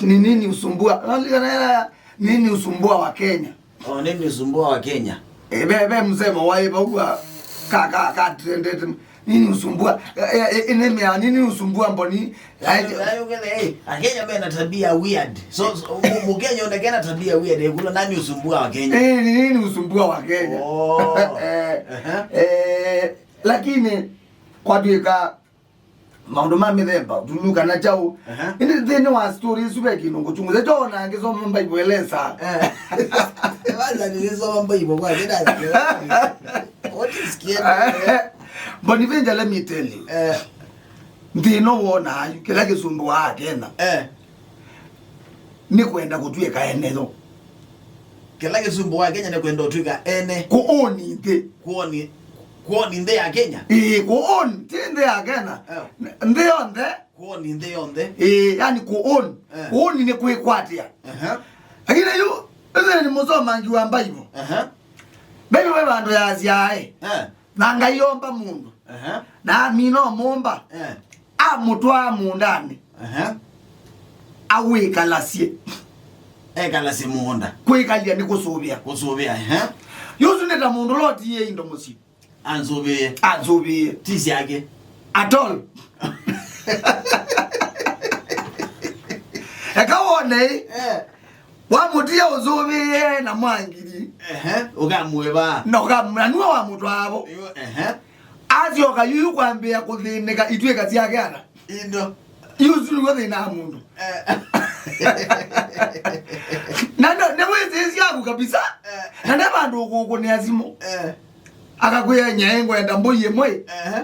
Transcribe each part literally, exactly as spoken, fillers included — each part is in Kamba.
Ni nini usumbua? Nini usumbua wa Kenya? Oh, nini usumbua wa Kenya? Eh, be, be msemo wa iba huwa ka, ka, ka trended. Nini usumbua? Eh, eh, eh, nini ya, nini usumbua mboni? Ayo, ayo, kele, eh, Akenya mena tabia weird. So, so, mu-, Mukenya onekana tabia weird. Eh, kuna nani usumbua wa Kenya? Eh, ni nini usumbua wa Kenya? Oh. Eh, aha. Eh, lakini kwa duka maũndũ ma mĩthemba, tulu kana kyaũ. Aha. Ĩndĩ nthĩnĩ wa story isu ve kĩndũ ngũchunguza. Kyo ona ngĩsoma Bible elesa. Eh. Kwanza nilisoma Bible kwa kĩda. What is kiende? Bonaventure, let me tell you. Eh. Nthĩnĩ wona ayu, kĩla kĩsumbũaa Kenya. Eh. Nĩ kwenda kũtw'ĩka ene yo. Kĩla kĩsumbũaa Kenya nĩ kwenda ũtw'ĩka ene. Kũũni nthĩ. Kũũni, kũũni nthĩ ya Kenya? Ĩĩ, kũũni, ti nthĩ ya Kenya. Eh. N-, nthĩ yonthe. Kũũni nthĩ yonthe. Ĩĩ, yani kũũni. Eh. Kũũni nĩ kwĩkwatĩa. Aha. Lakini yu, ĩthĩ nĩ mũsomangi wa Bible. Aha. Bible ve vandũ yasyae. Eh. Na Ngai omba mũndũ. Aha. Na amina ũmũmba. Eh. Amũtwaa mũũndanĩ. Aha. Awĩkalasye. Ekalasye mũũnda. Kwĩkalya nĩ kũsũvĩa. Kũsũvĩa, ehe. Yu ũsu nĩ ta mũndũ ũla ũtiie indo mũsyĩ. Ansũvĩe. Ansũvĩe. Ti syake. At all. Eka wone, eh. Wamũtia ũsũvĩe na mwangili. Ehe, ũkamũĩva. Na ũkam-, na nua wamũtwaa vo. Yu, ehe. Asyoka yuyu kwambĩĩa kũthĩnĩka itw'ĩka syake ata? Indo. Yu ũsu nĩw'o thĩna wa mũndũ. Eh. Na no, nĩ wĩsĩ syaku kabisa. Eh. Na nde vandũ ũkũkũnĩa simũ. Eh. Akakwĩa nyaĩ ngwenda mbũi ĩmwe. Ehe.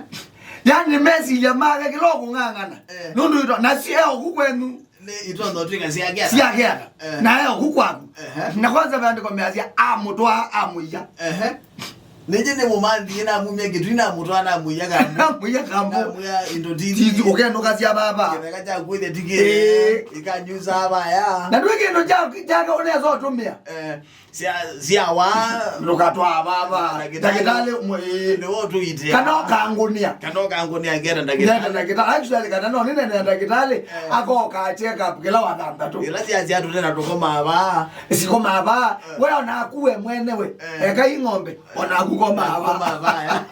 Yani mesilya make kĩla ũkũng'ang'ana. Eh. Nũndũ ito, na sio oku kwenyu. Nĩ itonya ũtw'ĩka syake ata? Syake ata? Eh. Na e oku kwaku. Ehe. Na kwanza vandĩko measya amũtwaa amũia. Ehe. Nĩnjĩ nĩ mũmanthie namumya kĩtui namũtwaa namũia kambu. Namũia kambu. Namũia indo titi. Titi, ũkenũkasya vava. Kĩtheka kya kwĩthya tikĩe. Ĩĩ. Ikanyusaa vaya. Na ndwĩ kĩndũ kya, kyake ũnesa ũtũmĩa. Eh. Sya, syawa. Ndũkatwaa vava. Ndakĩtalĩ. Ndakĩtalĩ mwe-, ĩĩ. Nĩwe ũtũitĩa. Kana ũkangũnĩa. Kana ũkangũnĩa ngeta ndakĩtalĩ. Ngeta ndakĩtalĩ. Actually, kana no nĩnene na ndakĩtalĩ, eh, akoka check up kĩla wa thanthatũ. Ĩla syasya tũte na tũkomaa vaa. Sikomaa vaa. Eh. We onaku we mwenewe. Eh. Eka ing'ombe. Onaku komaa vaa. Komaa vaa, ya.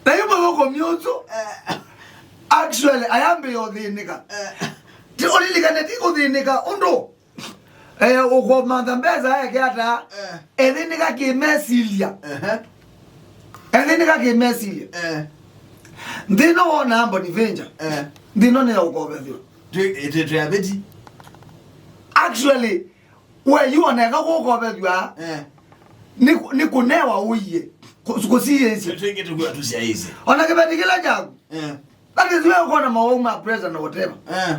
Na yu mũthũkũmi ũsu. Eh. Actually, ayambĩĩa ũthĩnĩka. Eh. Ti ũlilikane ti kũthĩnĩka ũndũ. Eh, ũkomantha mbesa eke ata? Eh. Ethĩnĩka kĩmesilya. Ehe. Ethĩnĩka kĩmesilya. Eh. Nthĩno wona Bonaventure. Eh. Nthĩno nĩ ya ũkovethyo. Twĩ, twĩ, twĩ abeti. Actually, we yu oneka kũkovethwa. Eh. Nĩ, nĩ kũnewa ũiye. Kũ-, kũsiĩĩsya. Twĩ, twĩ, twĩ, twĩ, tũsiaĩsye. Ona kĩveti kĩla kyaku. Eh. That is where ũkona mawau ma pressure na whatever. Eh.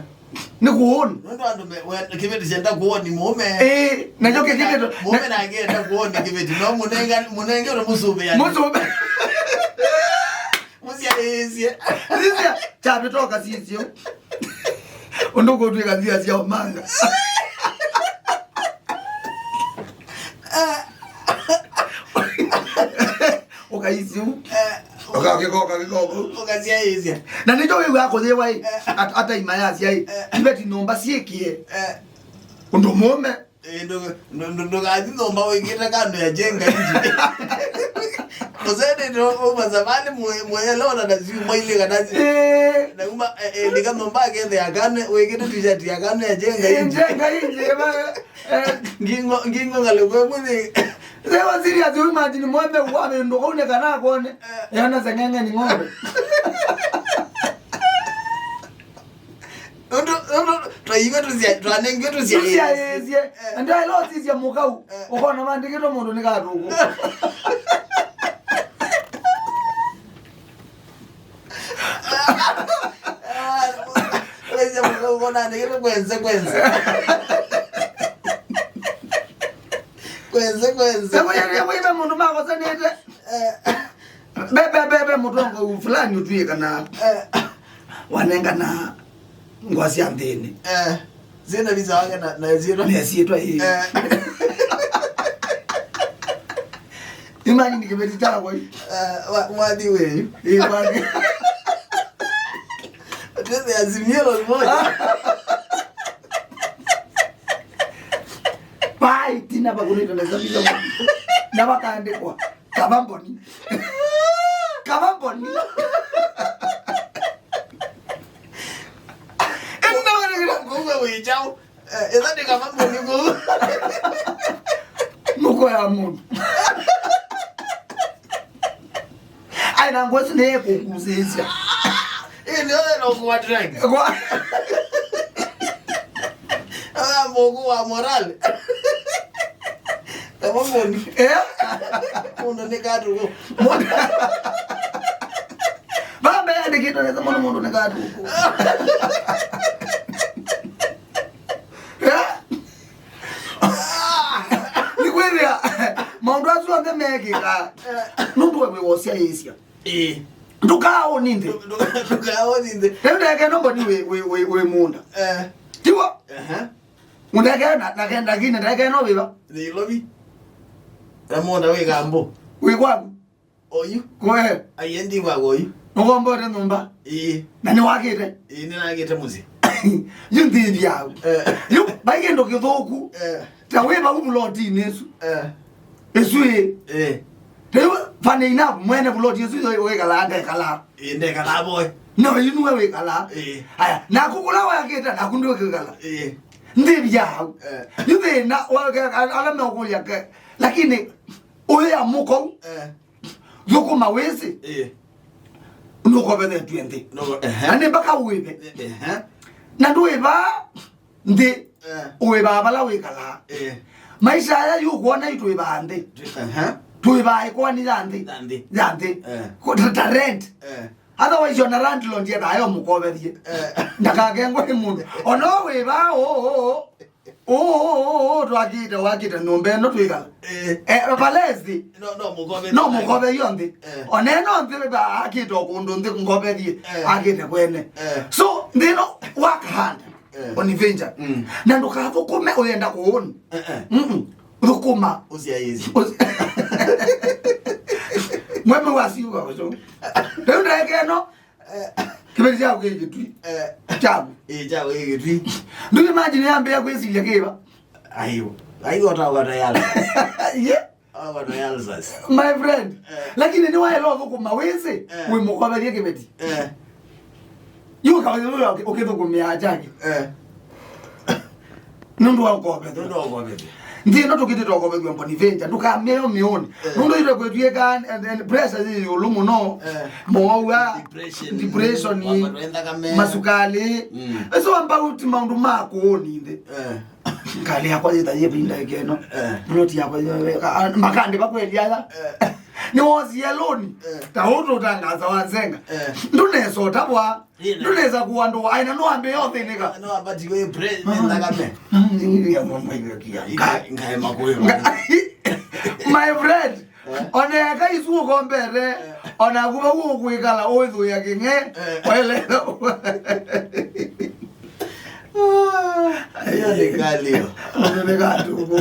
Nĩ kũũni. Nũndũ andũ me-, we-, kĩveti kyenda kũũni mũũme. Eh, nakyo kĩkĩvĩtũ. Mũũme nake enda kũũni kĩveti. No mũnenga, mũnenge ũrĩa mũsũvĩani. Mũsũvĩ. Mũsyaĩĩsye. Sisya, kyavĩtoka sisyo. Ũndũ kũtwĩka nzia sya ũmanga. Ũkaisiu. Eh. Ũkakĩkoka kĩkoko. Ũkasyaĩĩsya. Na nĩkyo wĩw'aa kũyĩwa ĩ, eh, at-, ata ima yasya ĩ, eh, kĩveti nyũmba syĩkĩe. Eh. Ũndũ mũũme. Eh, ndũ-, ndũ-, ndũ-, ndũkathi nyũmba wĩkĩte kando ya jenga inji. Mũsendete uma savali mwe-, mweyelona na siu mwailĩka na si-, eh, na uma, eh, eh, lika nyũmba akethe ya kando, wĩkĩte t-shirt ya kando ya jenga inji. Jenga inji, eh, ngingo, ngingo ngalĩko ĩmwe nĩ They were serious, you imagine, mwembe wa mĩndũ kau nĩ kana akone. Eh. Yana seng'enge ni ng'ombe. Ũndũ, ũndũ, twaiwe tũsya-, twanengiwe tũsyaĩĩsye. Tũsyaĩĩsye. Eh. And I lost sisya mũkau. Eh. Ũkona mandĩkĩtwe mũndũ nĩ katũkũ. Ũkaisya mũndũ ũkona andĩkĩtwe kwenze, kwenze. Kwenze, kwenze. Sasa yeye wewe mũndũ makosanĩte. Eh. Bebe, bebe, mũtongoi fulani ũtwĩe kana, eh, wanengana ngwa sya nthĩnĩ. Eh. Syĩna visa wake na, na syĩtwa. Na syĩtwa, ĩĩ. Eh. Imagine kĩveti kyakwa ĩ. Eh, wa-, wathi wĩyu. Ĩĩ, wathi. Twĩthĩa Azimio moja. Vai, tina vakunĩtwe na Azimio moja. Na vakaandĩkwa, Kavamboni. Kavamboni. Enda wale kila kuwe wichao. Eh, ĩtha ndĩkavambwe nĩ kũu. Mũko ya mũndũ. Ai, na ngwesi nĩ kũkusĩsya. Ĩ, nĩ othe no kuwa drag. Kwa- Ah, mũkũ wa moral. Kavamboni. Eh? Mũndũ nĩ katuku. Mũndũ. Vambe andĩkĩtwe nesa mũno mũndũ nĩ katuku. Eh? Nĩkwĩthĩa maũndũ asu onthe mekĩka nũndũ we wĩwosyaĩĩsya. Ĩĩ. Ndũkaaũni nthĩ. Ndũ-, ndũ-, ndũkaaũni nthĩ. Rĩu ndeke no mboni wĩ, wĩ, wĩ, wĩ mũũnda. Eh. Tiw'o? Ehe. Mũndeke na, na kenda kine ndeke no wĩva? Nairobi. Na mũũnda wĩ Kambo. Wĩ kwaku? Oyu. Kwe. Aye ndi wa oyu. Nũkomboete nyũmba. Ĩĩ. Na nĩwakĩte. Ĩĩ, nĩnakĩte mũsyĩ. Yu nthĩthi yaku. Eh. Yu, vai kĩndũ kĩthũku. Eh. Ta wĩ vau vulotinĩ ĩsu. Eh. Ĩsu ĩ. Eh. Rĩu funny enough, mwene vuloti ĩsu wĩkalaa ndekalaa. Ĩĩ, ndekalaa boy. No, yu nĩwe wĩkalaa. Ĩĩ. Aya, naku kũla wakĩte, naku ndwĩkĩkala. Ĩĩ. Nthĩthi yaku. Eh. Yu thĩna, wa, ke, ala meũkũlya ke, lakini ũyĩa mũkau. Eh. Thũkũma wĩsĩ. Ĩĩ. Nũkovethetw'e nthĩ. Nũko-, ehe. Na nĩ mpaka ũĩve. Ehe. Na ndũĩvaa nthĩ, eh, ũĩvaa vala wĩkalaa. Ĩĩ. Maisha aya yu ũkwona yu tũĩvaa nthĩ. Ehe. Tũĩvaa ĩkoani ya nthĩ. Ya nthĩ. Ya nthĩ. Eh. Kũ-, ta, ta rent. Eh. Otherwise, ona landlord yethaa yo mũkovethie. Eh. Ndakakengwe nĩ mũndũ. Ona wĩvaa, ũ, ũ, ũ. Ũũ, ũũ, ũũ, twakĩte, wakĩte nyũmba ĩno twĩkala. Eh. Eh, palesi. No, no mũkove. No mũkove yo nthĩ. Eh. Ona ĩno nthĩ ba akĩte o kũndũ nthĩ ngove thiĩ, eh, akĩte kwene. Eh. So, nthĩ ĩno work hard. Eh. On venture. Mm. Na ndũkathũkũme ũyenda kũũni. Eh, eh. Mm-mm. Thũkũma. Ũsyaĩĩsye. Ũs-, mweme wasiuga ũcio. Rĩu ndeke ĩno, eh, kĩveti kyaku kĩ Kĩtui. Eh. Kyaku. Ĩĩ, kyaku kĩ Kĩtui. Ndũ imagine yambĩa kwĩsilya kĩva? Aiwa. Aiwa, ũtawata yala. Yeah. Awata yala sasa. My friend. Eh. Lakini nĩwaĩle ũthũkũma wĩsĩ, eh, wĩ mũkoverie kĩveti. Eh. Yu kawaida ũkĩthũkũmĩa chake. Eh. Nũndũ wa ũkovethwa. Nũndũ wa ũkovethwa. Nthĩ ĩno tũkĩtĩte ũkovethwa mboni venture, ndũkameo mĩũnĩ. Eh. Nũndũ ĩtwe kwĩtwĩka and, and pressure yĩ ĩũlũ mũno. Eh. Moua, depression, depression, kwambatwa nthakame, masukalĩ. Mm. It's all about maũndũ ma kũũni nthĩ. Eh. Ngalĩ yakwa yĩta yĩ vinda ĩkeno. Eh. Plot yakwa yĩ, ah, makandĩ vakweli aya. Eh. Nĩwosie loan. Eh. Ta ũũ tũtangaza wa nzenga. Eh. Ndũnesa ũtavwa. Ĩĩ, na ndũnesa kũandũa, aina no ambĩe ũthĩnĩka. No ambatiwe pre-, nĩ nthakame. Ngai, ngai makũyũ. Nga-, my friend, eh, ona eka isu ũkombete, eh, ona kuva ũkwĩkala ũithũya kĩng'e, eh, waelewa. Ah, hiyo ni kali hiyo. Ũthĩnĩka tuku.